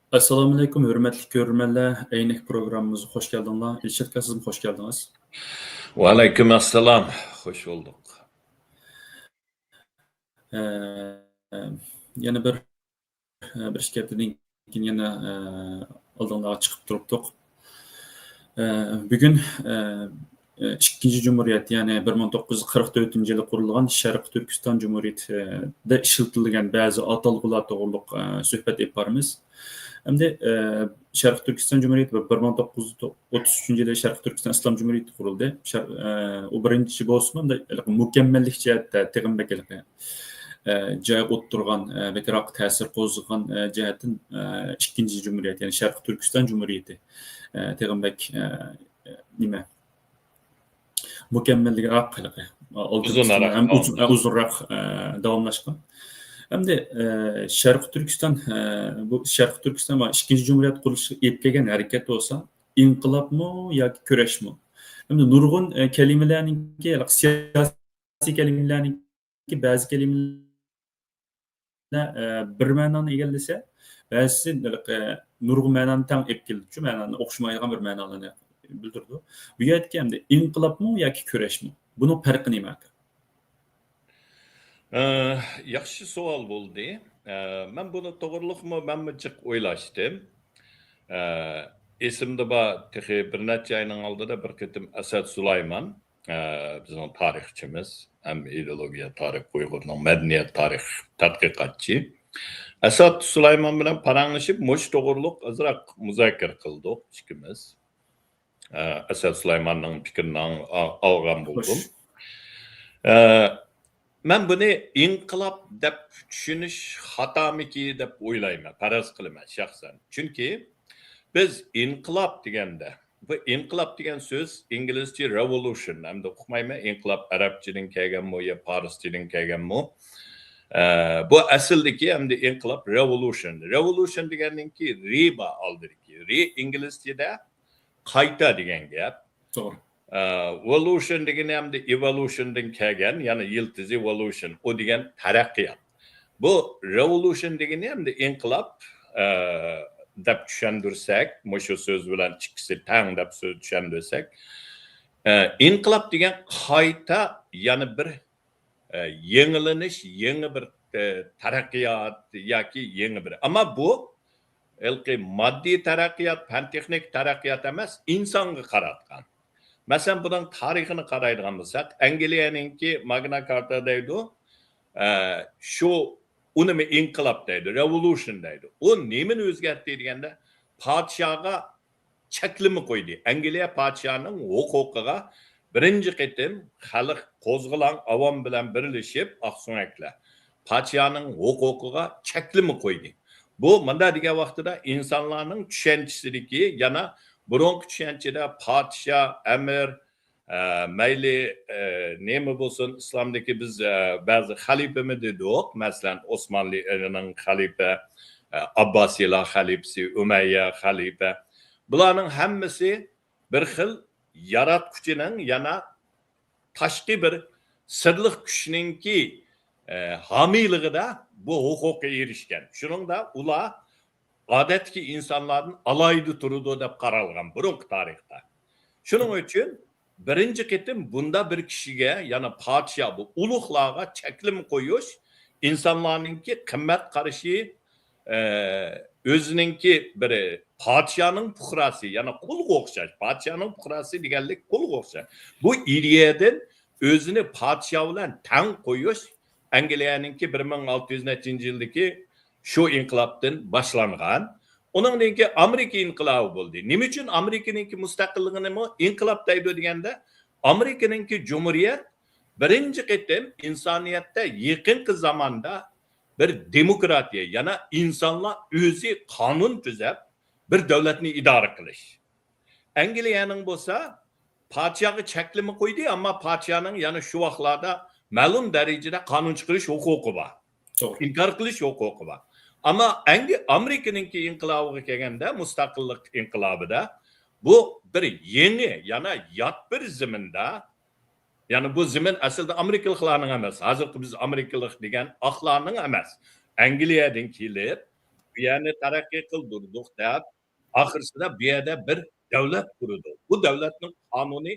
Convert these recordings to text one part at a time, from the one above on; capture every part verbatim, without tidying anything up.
ئەسسالامۇئەلەيكۇم، ھۆرمەتلىك كۆرۈرمەنلەر. ئەينەك پروگراممىمىزغا خوش كەلدىڭلار. ئىلشات ئاكا، سىزمۇ خوش كەلدىڭىز. ۋەئەلەيكۇم ئەسسالام. خوش بولدۇق. ئە، يەنە بىر، بىر ئىككى ھەپتىدىن كېيىن يەنە، ئە، ئالدىڭلارغا چىقىپ تۇرۇپتۇق. ئە، بۈگۈن، ئە، ئىككىنچى جۇمھۇرىيەت، يەنى بىر مىڭ توققۇز يۈز قىرىق تۆتىنچى يىلى قۇرۇلغان شەرقىي تۈركىستان جۇمھۇرىيىتىدە ئىشلىتىلگەن بەزى ئاتالغۇلار توغرۇلۇق، ئە، سۆھبەت ئېلىپ بارىمىز. ئەمدى، ئە، شەرقىي تۈركىستان جۇمھۇرىيىتى بىر مىڭ توققۇز يۈز ئوتتۇز ئۈچىنچى يىلى شەرقىي تۈركىستان ئىسلام جۇرىيىتى قۇرۇلدى. شەر-، ئە، ئۇ بىرىنچى بولسىمۇ، ئەمدى مۇكەممەللىك جەھەتتە تېخىمۇ بەك ھېلىقى، ئە، جايغا ئولتۇرغان، ئە، بەكرەك تەسىر قوزغىغان، ئە، جەھەتتىن، ئە، ئىككىنچى جۇمھۇرىيەت، يەنى شەرقىي تۈركىستان جۇمھۇرىيىتى، ئە، تېخىمۇ بەك، ئە، نېمە، مۇكەممەلرەك ھېلىقى. ئۇزۇنراق، ھەم ئۇزۇن-، ئۇزۇنراق، ئە، داۋاملاشقان. ئەمدى، ئە، شەرقىي تۈركىستان، ئە، بۇ شەرقىي تۈركىستان ۋە ئىككىنچى جۇمھۇرىيەت قۇرۇلۇشىغا ئېلىپ كەلگەن ھەرىكەت بولسا، ئىنقىلابمۇ ياكى كۈرەشمۇ؟ ئەمدى نۇرغۇن، ئە، كەلىمىلەرنىڭكى، سىياسىي كەلىمىلەرنىڭكى بەزى كەلىمىلەر ئە، بىر مەنانى ئىگىلىسە، بەزىسى، ئە، نۇرغۇن مەنانى تەڭ ئېلىپ كېلىدۇ، مەنانى ئوخشىمايدىغان بىر مەنالارنى بىلدۈرىدۇ. بۇ يەردىكى ئەمدى ئىنقىلابمۇ ياكى كۈرەشمۇ؟ بۇنىڭ پەرقى نېمە ئاكا؟ ئە، ياخشى سوئال بولدى. ئە، مەن بۇنى توغرىلىقمۇ مەنمۇ جىق ئويلاشتىم. ئە، ئېسىمدە بار، تېخى بىر نەچچە ئاينىڭ ئالدىدا بىر قېتىم ئەسەت سۇلايمان، ئە، بىزنىڭ تارىخچىمىز، ھەم ئىدېئولوگىيە تارىخ، ئۇيغۇرنىڭ مەدەنىيەت تارىخ تەتقىقاتچى ئەسەت سۇلايمان بىلەن پاراڭلىشىپ، مۇشۇ توغرىلىق ئازراق مۇزاكىرە قىلدۇق ئىككىمىز. ئە، ئەسەت سۇلايماننىڭ پىكرىنى ئاڭ-، ئا-، ئالغان بولدۇم. ئە، مەن بۇنى ئىنقىلاب دەپ چۈشىنىش خاتامىكى دەپ ئويلايمەن، پەرەز قىلىمەن شەخسەن. چۈنكى بىز ئىنقىلاب دېگەندە، بۇ ئىنقىلاب دېگەن سۆز ئىنگلىزچە revolution، ئەمدى ئۇقمايمەن، ئىنقىلاب ئەرەبچىدىن كەلگەنمۇ يا پارسچىدىن كەلگەنمۇ؟ ئە، بۇ ئەسلىدىكى ئەمدى ئىنقىلاب revolution. Revolution دېگەننىڭكى رى بار ئالدىدىكى. رى ئىنگلىزچىدە قايتا دېگەن گەپ. توغرا. ئە، volution دېگىنى ئەمدى evolution دىن كەلگەن، يەنى يىلتىزى volution، ئۇ دېگەن تەرەققىيات. بۇ revolution دېگىنى ئەمدى ئىنقىلاب، ئە، دەپ چۈشەندۈرسەك، مۇشۇ سۆز بىلەن ئىككىسى تەڭ دەپ سۆز چۈشەندۈرسەك، ئە، ئىنقىلاب دېگەن قايتا يەنە بىر، ئە، يېڭىلىنىش، يېڭى بىر، ئە، تەرەققىيات ياكى يېڭى بىر. ئەمما بۇ ھېلىقى ماددىي تەرەققىيات، پەن تېخنىك تەرەققىيات ئەمەس، ئىنسانغا قاراتقان. مەسىلەن، بۇنىڭ تارىخىنى قارايدىغان بولساق، ئەنگلىيەنىڭكى ماگنا كارتا دەيدۇ، ئە، شۇ ئۇنىمۇ ئىنقىلاب دەيدۇ، revolution دەيدۇ. ئۇ نېمىنى ئۆزگەرتتى دېگەندە، پادىشاھقا چەكلىمە قويدى. ئەنگلىيە پادىشاھىنىڭ ھوقۇقىغا بىرىنچى قېتىم خەلق قوزغىلاڭ ئاۋام بىلەن بىرلىشىپ، ئاقسۆڭەكلەر پادىشاھنىڭ ھوقۇقىغا چەكلىمە قويدى. بۇ مۇنداق دېگەن ۋاقتىدا ئىنسانلارنىڭ چۈشەنچىسىدىكى، يەنە بۇرۇنقى چۈشەنچىدە پادىشاھ، ئەمىر، ئە، مەيلى، ئە، نېمە بولسۇن، ئىسلامدىكى بىز، ئە، بەزى خەلىپىمۇ دېدۇق، مەسىلەن، ئوسمانلىنىڭ خەلىپە، ئە، ئابباسىيلار خەلىپىسى، ئۇمەييە خەلىپە. بۇلارنىڭ ھەممىسى بىر خىل ياراتقۇچىنىڭ يەنە تاشقى بىر سىرلىق كۈچنىڭكى، ئە، ھامىيلىقىدا بۇ ھوقۇققا ئېرىشكەن. شۇنىڭدا ئۇلار ئادەتتىكى ئىنسانلاردىن ئالاھىدە تۇرىدۇ دەپ قارالغان بۇرۇنقى تارىختا. شۇنىڭ ئۈچۈن بىرىنچى قېتىم بۇنداق بىر كىشىگە، يەنى پادىشاھ، بۇ ئۇلۇغلارغا چەكلىمە قويۇش، ئىنسانلارنىڭكى قىممەت قارىشى، ئە، ئۆزىنىڭكى بىر پادىشاھنىڭ پۇقراسى، يەنى قۇلغا ئوخشاش، پادىشاھنىڭ پۇقراسى دېگەنلىك قۇلغا ئوخشاش. بۇ ئىدىيەدىن ئۆزىنى پادىشاھ بىلەن تەڭ قويۇش ئەنگلىيەنىڭكى بىر مىڭ ئالتە يۈز نەچچىنچى يىلدىكى شۇ ئىنقىلابتىن باشلانغان. ئۇنىڭدىن كېيىن ئامېرىكا ئىنقىلابى بولدى. نېمە ئۈچۈن ئامېرىكىنىڭكى مۇستەقىللىقىنىمۇ ئىنقىلاب دەيدۇ دېگەندە، ئامېرىكىنىڭكى جۇمھۇرىيەت بىرىنچى قېتىم ئىنسانىيەتتە يېقىنقى زاماندا بىر دېموكراتىيە، يەنى ئىنسانلار ئۆزى قانۇن تۈزەپ، بىر دۆلەتنى ئىدارە قىلىش. ئەنگلىيەنىڭ بولسا پادىشاھقا چەكلىمە قويدى، ئەمما پادىشاھنىڭ يەنە شۇ ۋاقىتلاردا مەلۇم دەرىجىدە قانۇن چىقىرىش ھوقۇقى بار. توغرا. ئىنكار قىلىش ھوقۇقى بار. ئەمما ئەنگلى-، ئامېرىكىنىڭكى ئىنقىلابىغا كەلگەندە، مۇستەقىللىق ئىنقىلابىدا بۇ بىر يېڭى، يەنە يات بىر زېمىندا، يەنى بۇ زېمىن ئەسلىدە ئامېرىكىلىقلارنىڭ ئەمەس، ھازىرقى بىز ئامېرىكىلىق دېگەن ئاقلارنىڭ ئەمەس، ئەنگلىيەدىن كېلىپ، بۇ يەرنى تەرەققىي قىلدۇردۇق دەپ، ئاخىرسىدا بۇ يەردە بىر دۆلەت قۇرىدۇ. بۇ دۆلەتنىڭ قانۇنى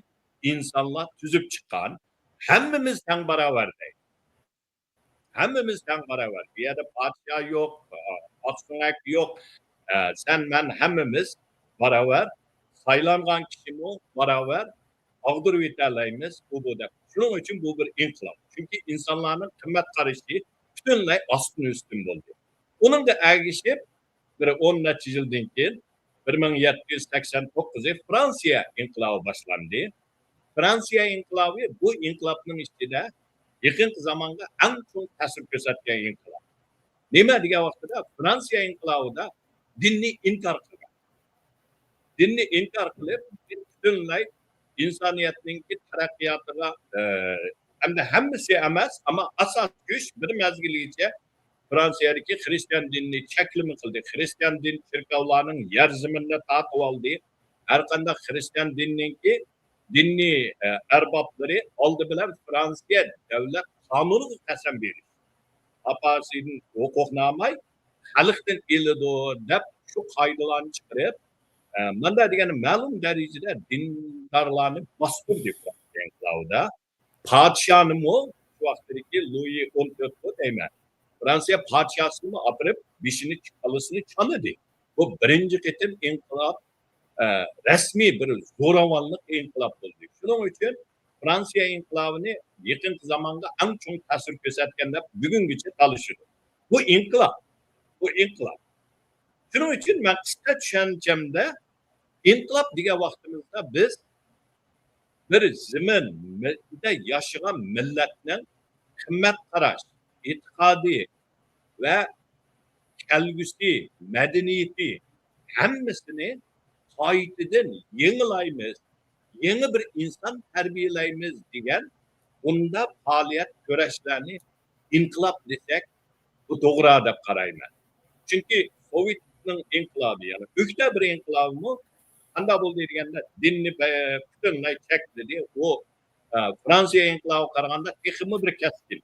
ئىنسانلار تۈزۈپ چىققان. ھەممىمىز تەڭ باراۋەر دەيدۇ. ھەممىمىز تەڭ باراۋەر. بۇ يەردە پادىشاھ يوق، ئاقسۆڭەك يوق. ئە، سەن، مەن ھەممىمىز باراۋەر. سايلانغان كىشىمۇ باراۋەر. ئاغدۇرۇۋېتەلەيمىز، ئۇ بۇ دەپ. شۇنىڭ ئۈچۈن بۇ بىر ئىنقىلاب. چۈنكى ئىنسانلارنىڭ قىممەت قارىشى پۈتۈنلەي ئاستىن ئۈستۈن بولدى. ئۇنىڭغا ئەگىشىپ، بىر ئون نەچچە يىلدىن كېيىن، بىر مىڭ يەتتە يۈز سەكسەن توققۇزى فرانسىيە ئىنقىلابى باشلاندى. فرانسىيە ئىنقىلابى بۇ ئىنقىلابنىڭ ئىچىدە يېقىنقى زامانغا ئەڭ چوڭ تەسىر كۆرسەتكەن ئىنقىلاب. نېمە دېگەن ۋاقتىدا، فرانسىيە ئىنقىلابىدا دىننى ئىنكار قىلغان. دىننى ئىنكار قىلىپ، پۈتۈنلەي ئىنسانىيەتنىڭكى تەرەققىياتىغا، ئە، ئەمدى ھەممىسى ئەمەس، ئەمما ئاساسىي كۈچ بىر مەزگىلگىچە فرانسىيەدىكى خرىستىيان دىنىنى چەكلىمە قىلدى. خرىستىيان دىن چېركاۋلارنىڭ يەر زېمىنىنى تارتىۋالدى. ھەر قانداق خرىستىيان دىنىنىڭكى دىنىي، ئە، ئەربابلىرى ئالدى بىلەن فرانسىيە دۆلەت قانۇنىغا قەسەم بېرىش. ئاپاسىدىن ھوقۇقناماي خەلقتىن ئېلىدۇ دەپ شۇ قائىدىلارنى چىقىرىپ، ئە، ماندا دېگەندە مەلۇم دەرىجىدە دىندارلارنى باستۇردى ئىنقىلابىدا. پادىشاھنىمۇ شۇ ۋاقىتتىكى لۇيى ئون تۆت بۇ دەيمەن. فرانسىيە پادىشاھىنىمۇ ئاپىرىپ، بېشىنى، كاللىسىنى چانىدى. بۇ بىرىنچى قېتىم ئىنقىلاب، ئە، رەسمىي بىر زوراۋانلىق ئىنقىلاب بولدى. شۇنىڭ ئۈچۈن فرانسىيە ئىنقىلابىنى يېقىنقى زامانغا ئەڭ چوڭ تەسىر كۆرسەتكەن دەپ بۈگۈنگىچە تالىشىدۇ. بۇ ئىنقىلاب. بۇ ئىنقىلاب. شۇنىڭ ئۈچۈن مەن قىسقا چۈشەنچەمدە ئىنقىلاب دېگەن ۋاقتىمىزدا بىز بىر زېمىندا ياشىغان مىللەتنىڭ قىممەت قاراش، ئېتىقادى ۋە كەلگۈسى، مەدەنىيىتى، ھەممىسىنى قايتىدىن يېڭىلايمىز، يېڭى بىر ئىنسان تەربىيەلەيمىز دېگەن بۇنداق پائالىيەت، كۈرەشلەرنى ئىنقىلاب دېسەك، بۇ توغرا دەپ قارايمەن. چۈنكى سوۋېتنىڭ ئىنقىلابى، يەنى ئۆكتەبىر ئىنقىلابىمۇ قانداق بولدى دېگەندە، دىننى پۈتۈنلەي چەكلىدى. ئۇ، ئە، فرانسىيە ئىنقىلابىغا قارىغاندا تېخىمۇ بىر كەسكىن.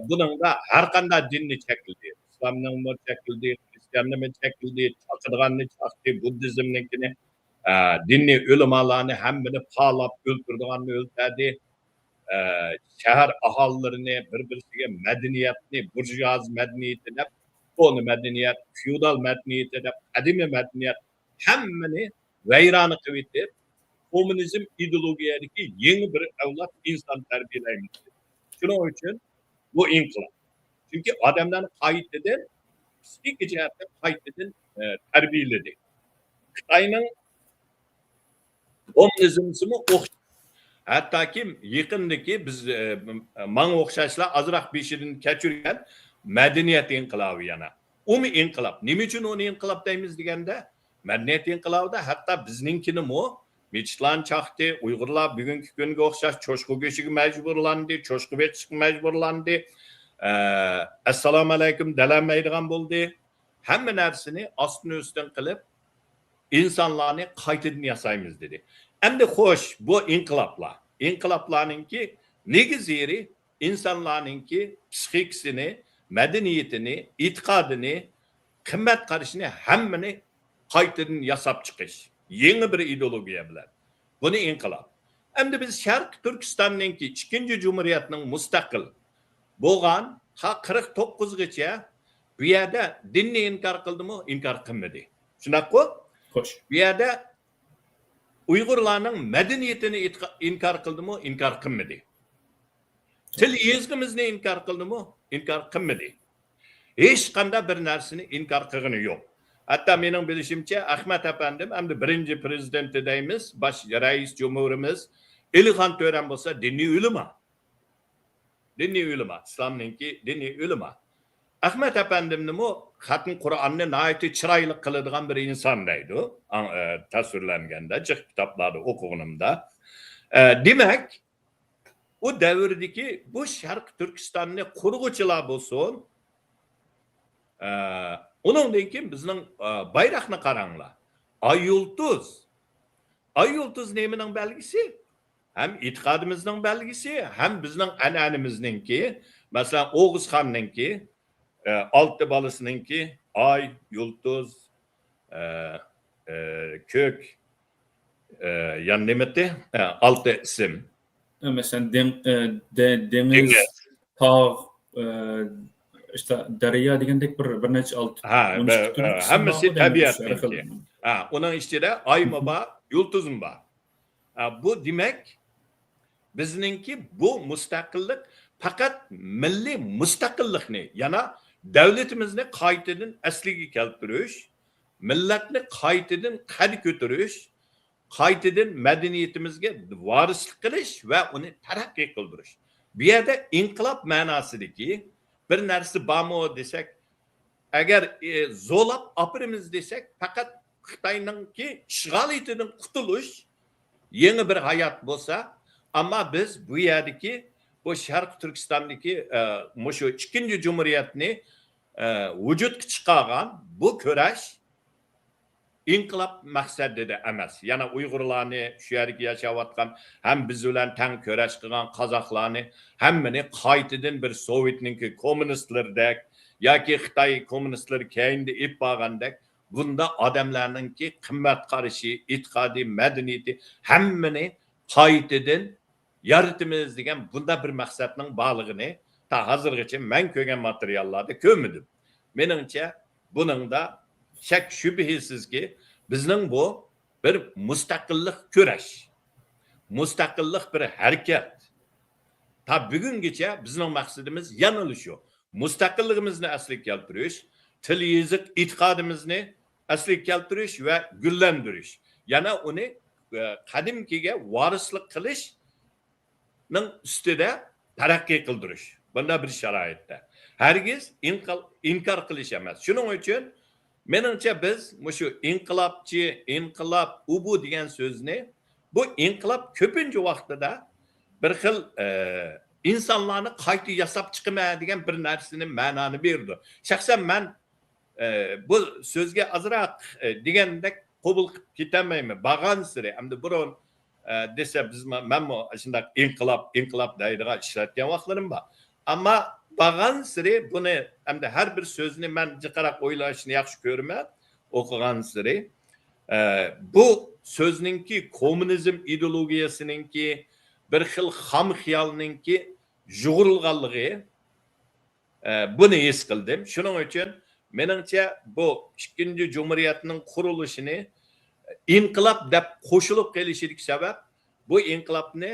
بۇنىڭدا ھەر قانداق دىننى چەكلىدى. ئىسلامنىڭمۇ چەكلىدى، خرىستىياننىمۇ چەكلىدى، چاقىدىغاننى چاقتى، بۇددىزمنىڭكىنى، ئە، دىنىي ئۆلىمالارنى ھەممىنى پالاپ، ئۆلتۈرىدىغاننى ئۆلتۈردى. ئە، شەھەر ئاھالىلىرىنى بىر-بىرسىگە مەدەنىيەتنى، بۇرژۇئاز مەدەنىيىتى دەپ، كونا مەدەنىيەت، فېئودال مەدەنىيىتى دەپ، قەدىمىي مەدەنىيەت، ھەممىنى ۋەيرانە قىلىۋېتىپ، كوممۇنىزم ئىدېئولوگىيەدىكى يېڭى بىر ئەۋلاد ئىنسان تەربىيەلەيمىز. شۇنىڭ ئۈچۈن بۇ ئىنقىلاب. چۈنكى ئادەملەرنى قايتىدىن، پسىخىكا جەھەتتىن قايتىدىن، ئە، تەربىيەلىدى. خىتاينىڭ كوممۇنىزمىسىمۇ ئوخشاش. ھەتتاكى يېقىندىكى بىز، ئە، ماڭا ئوخشاشلا ئازراق بېشىدىن كەچۈرگەن مەدەنىيەت ئىنقىلابى يەنە. ئۇمۇ ئىنقىلاب. نېمە ئۈچۈن ئۇنى ئىنقىلاب دەيمىز دېگەندە، مەدەنىيەت ئىنقىلابىدا ھەتتا بىزنىڭكىنىمۇ مىچلان چاقتى، ئۇيغۇرلار بۈگۈنكى كۈنگە ئوخشاش چوشقا گۆشىگە مەجبۇرلاندى، چوشقا بېقىشقا مەجبۇرلاندى. ئە، ئەسسالامۇئەلەيكۇم دېلەلمەيدىغان بولدى. ھەممە نەرسىنى ئاستىن ئۈستۈن قىلىپ، ئىنسانلارنى قايتىدىن ياسايمىز دېدى. ئەمدى خوش، بۇ ئىنقىلابلار. ئىنقىلابلارنىڭكى نېگىز يېرى ئىنسانلارنىڭكى پسىخىكىسىنى، مەدەنىيىتىنى، ئېتىقادىنى، قىممەت قارىشىنى ھەممىنى قايتىدىن ياساپ چىقىش. يېڭى بىر ئىدېئولوگىيە بىلەن. بۇنى ئىنقىلاب. ئەمدى بىز شەرقىي تۈركىستاننىڭكى ئىككىنچى جۇمھۇرىيەتنىڭ مۇستەقىل بولغان تا قىرىق توققۇزغىچە بۇ يەردە دىننى ئىنكار قىلدىمۇ؟ ئىنكار قىلمىدى. شۇنداققۇ؟ خوش. بۇ يەردە ئۇيغۇرلارنىڭ مەدەنىيىتىنى ئېتىقا-، ئىنكار قىلدىمۇ؟ ئىنكار قىلمىدى. تىل يېزىقىمىزنى ئىنكار قىلدىمۇ؟ ئىنكار قىلمىدى. ھېچقانداق بىر نەرسىنى ئىنكار قىلغىنى يوق. ھەتتا مېنىڭ بىلىشىمچە، ئەخمەت ئەپەندىم، ئەمدى بىرىنچى پرېزىدېنتى دەيمىز، باش رەئىس جۇمھۇرىمىز ئېلىخان تۆرەم بولسا دىنىي ئۆلىما. دىنىي ئۆلىما، ئىسلامنىڭكى دىنىي ئۆلىما. ئەخمەت ئەپەندىمنىمۇ خەتمە قۇرئاننى ناھايىتى چىرايلىق قىلىدىغان بىر ئىنسان دەيدۇ. ئاڭ-، ئە، تەسۋىرلەنگەندە، جىق كىتابلاردا ئوقۇغىنىمدا. ئە، دېمەك، ئۇ دەۋردىكى بۇ شەرقىي تۈركىستاننى قۇرغۇچىلار بولسۇن، ئە، ئۇنىڭدىن كېيىن بىزنىڭ، ئە، بايراقنى قاراڭلار. ئاي يۇلتۇز. ئاي يۇلتۇز نېمىنىڭ بەلگىسى؟ ھەم ئېتىقادىمىزنىڭ بەلگىسى، ھەم بىزنىڭ ئەنئەنىمىزنىڭكى، مەسىلەن، ئوغۇزخاننىڭكى، ئە، ئالتە بالىسىنىڭكى ئاي، يۇلتۇز، ئە، ئە، كۆك، ئە، يەنە نېمىتى؟ ئە، ئالتە ئىسىم. ئە، مەسىلەن، دېڭ-، ئە، دە-، دېڭىز، دېڭىز. تاغ، ئە، ئىشتە دەريا دېگەندەك بىر، بىر نەچچە ئالتە، ھە، ئون ئىككى بىر، تۈرلۈك ئە، ئىسىم ھەممىسى بار، يەنى تەبىئەتنىڭكى. شۇ ھەر خىل. ھە، ئۇنىڭ ئىچىدە ئايمۇ بار، يۇلتۇزمۇ بار. ھە، بۇ دېمەك، بىزنىڭكى بۇ مۇستەقىللىق پەقەت مىللىي مۇستەقىللىقنى، يەنى دۆلىتىمىزنى قايتىدىن ئەسلىگە كەلتۈرۈش، مىللەتنى قايتىدىن قەد كۆتۈرۈش، قايتىدىن مەدەنىيىتىمىزگە ۋارىسلىق قىلىش ۋە ئۇنى تەرەققىي قىلدۇرۇش. بۇ يەردە ئىنقىلاب مەناسىدىكى بىر نەرسە بارمۇ دېسەك، ئەگەر، ئى، زورلاپ ئاپىرىمىز دېسەك، پەقەت خىتاينىڭكى ئىشغالىيىتىدىن قۇتۇلۇش، يېڭى بىر ھايات بولسا، ئەمما بىز بۇ يەردىكى، بۇ شەرقىي تۈركىستاندىكى، ئە، مۇشۇ ئىككىنچى جۇمھۇرىيەتنى، ئە، ۋۇجۇدقا چىقارغان بۇ كۈرەش ئىنقىلاب مەقسەتىدە ئەمەس. يەنە ئۇيغۇرلارنى، شۇ يەردىكى ياشاۋاتقان ھەم بىز بىلەن تەڭ كۈرەش قىلغان قازاقلارنى، ھەممىنى قايتىدىن بىر سوۋېتنىڭكى كوممۇنىستلىرىدەك ياكى خىتاي كوممۇنىستلىرى كەينىدە ئېلىپ بارغاندەك، بۇنداق ئادەملەرنىڭكى قىممەت قارىشى، ئېتىقادى، مەدەنىيىتى، ھەممىنى قايتىدىن يارىتىمىز دېگەن بۇنداق بىر مەقسەتنىڭ بارلىقىنى تا ھازىرغىچە مەن كۆرگەن ماتېرىياللاردا كۆرمىدىم. مېنىڭچە، بۇنىڭدا شەك شۈبھىسىزكى، بىزنىڭ بۇ بىر مۇستەقىللىق كۈرەش، مۇستەقىللىق بىر ھەرىكەت. تا بۈگۈنگىچە بىزنىڭ مەقسىتىمىز يەنىلا شۇ. مۇستەقىللىقىمىزنى ئەسلىگە كەلتۈرۈش، تىل، يېزىق، ئېتىقادىمىزنى ئەسلىگە كەلتۈرۈش ۋە گۈللەندۈرۈش. يەنە ئۇنى، ئە، قەدىمكىگە ۋارىسلىق قىلىشنىڭ ئۈستىدە تەرەققىي قىلدۇرۇش. بۇنداق بىر شارائىتتا. ھەرگىز ئىنقىل-، ئىنكار قىلىش ئەمەس. شۇنىڭ ئۈچۈن مېنىڭچە بىز مۇشۇ ئىنقىلابچى، ئىنقىلاب، ئۇ بۇ دېگەن سۆزنى، بۇ ئىنقىلاب كۆپىنچە ۋاقتىدا بىر خىل، ئە، ئىنسانلارنى قايتا ياساپ چىقىمەن دېگەن بىر نەرسىنى، مەنانى بېرىدۇ. شەخسەن مەن، ئە، بۇ سۆزگە ئازراق، ئە، دېگەندەك قوبۇل قىلىپ كېتەلمەيمەن. بارغانسېرى، ئەمدى بۇرۇن، ئە، دېسە بىز، مەنمۇ شۇنداق ئىنقىلاب، ئىنقىلاب دەيدىغان ئىشلەتكەن ۋاقىتلىرىم بار. ئەمما بارغانسېرى بۇنى، ئەمدى ھەر بىر سۆزنى مەن جىقراق ئويلاشنى ياخشى كۆرىمەن، ئوقۇغانسېرى. ئە، بۇ سۆزنىڭكى، كوممۇنىزم ئىدېئولوگىيەسىنىڭكى بىر خىل خام خىيالنىڭكى يۇغۇرۇلغانلىقى، ئە، بۇنى ھېس قىلدىم. شۇنىڭ ئۈچۈن مېنىڭچە بۇ ئىككىنچى جۇمھۇرىيەتنىڭ قۇرۇلۇشىنى ئىنقىلاب دەپ قوشۇلۇپ قېلىشىدىكى سەۋەب، بۇ ئىنقىلابنى